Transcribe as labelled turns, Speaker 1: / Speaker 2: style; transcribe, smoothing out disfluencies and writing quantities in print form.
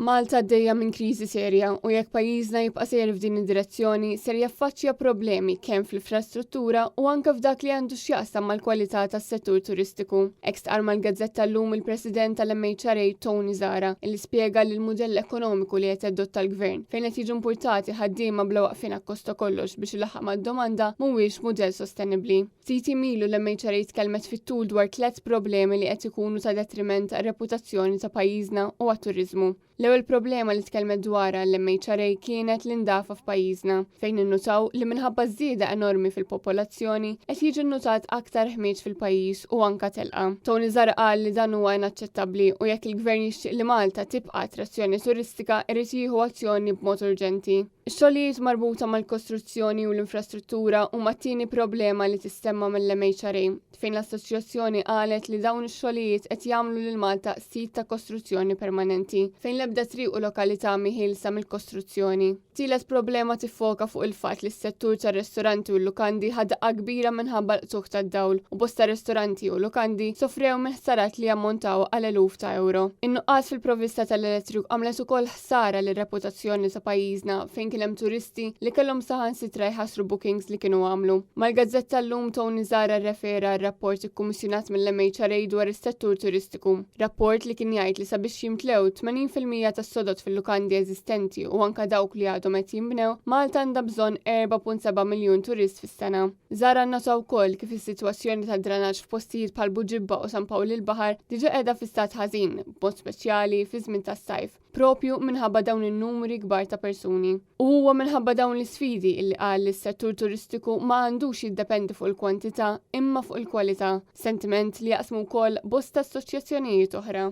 Speaker 1: Malta għaddejja minn kriżi serja u jekk pajjiżna jibqa' sejjer f'din id-direzzjoni ser jaffaċċja problemi kemm fl-infrastruttura u anke f'dak li għandu x'jaqsam mal-kwalità tas-settur turistiku. Hekk stqarr mal-Gazzetta llum il-President tal-MHRA Tony Zahra illi spjega li l-mudell ekonomiku li qed jadotta l-Gvern fejn qed jiġu impurtati ħaddiema bla waqfien akkost ta' kollox biex ilaħħaq mad-domanda mhuwiex mudell sostenibbli. Ftit jiem ilu l-MHRA tkellmet fit-tul dwar tlett problemi li qed ikunu ta' detriment għar-reputazzjoni ta' pajjiżna u għat-turiżmu. L-ewwel problema li tkellmet dwarha l-MHRA kienet l-indafa f'pajjiżna, fejn innutaw li minħabba ż-żieda enormi fil-popolazzjoni qed jiġi nnutat aktar ħmieġ fil-pajjiż u anka telqa. Tony Zahra qal li dan huwa inaċċettabbli u jekk il-Gvern jixtieq li Malta tibqa' attrazzjoni turistika irid jieħu azzjoni b'mod urġenti. Ix-xogħlijiet marbuta mal-kostruzzjoni u l-infrastruttura huma t-tieni problema li tissemma mill-MHRA, fejn l-assoċjazzjoni qalet li dawn ix-xogħlijiet qed jagħmlu lil Malta sit ta' kostruzzjoni permanenti, fejn l-ebda triq u lokalità mhi ħielsa mill-kostruzzjoni. Tielet problema tiffoka fuq il-fatt li s-settur tar-ristoranti u l-lukandi ħa daqqa kbira minħabba l-qtugħ tad-dawl u bosta ristoranti u lukandi sofrew minn ħsarat li jammontaw għal eluf ta' ewro. In-nuqqas fil-provvista tal-elettriku għamlet ukoll ħsara lir-reputazzjoni ta' pajjiżna fejn kien hemm turisti li kellhom saħansitra jħassru bookings li kienu għamlu. Mal-gazzetta llum Tony Zahra rrefera għar-rapport ikkummissjonat mill-MHRA dwar is-settur turistiku. Rapport li kien jgħid li sabiex jimtlew 80% tas-sodod fil-lukandi eżistenti u anka dawk li għadhom qed jinbnew, Malta għandha bżonn 4.7 miljun turist fis-sena. Zahra nnota wkoll kif is-sitwazzjoni tad-dranaġġ f'postijiet bħal Buġibba u San Pawl il-Baħar diġà qiegħda fi stat ħażin, b'mod speċjali fi żmien tas-sajf, propju minħabba dawn in-numri kbar ta' persuni. U huwa minħabba dawn l-isfidi illi qal li s-settur turistiku ma għandux jiddependi fuq il-kwantità imma fuq il-kwalità, sentiment li jaqsmu wkoll bosta assoċjazzjonijiet oħra.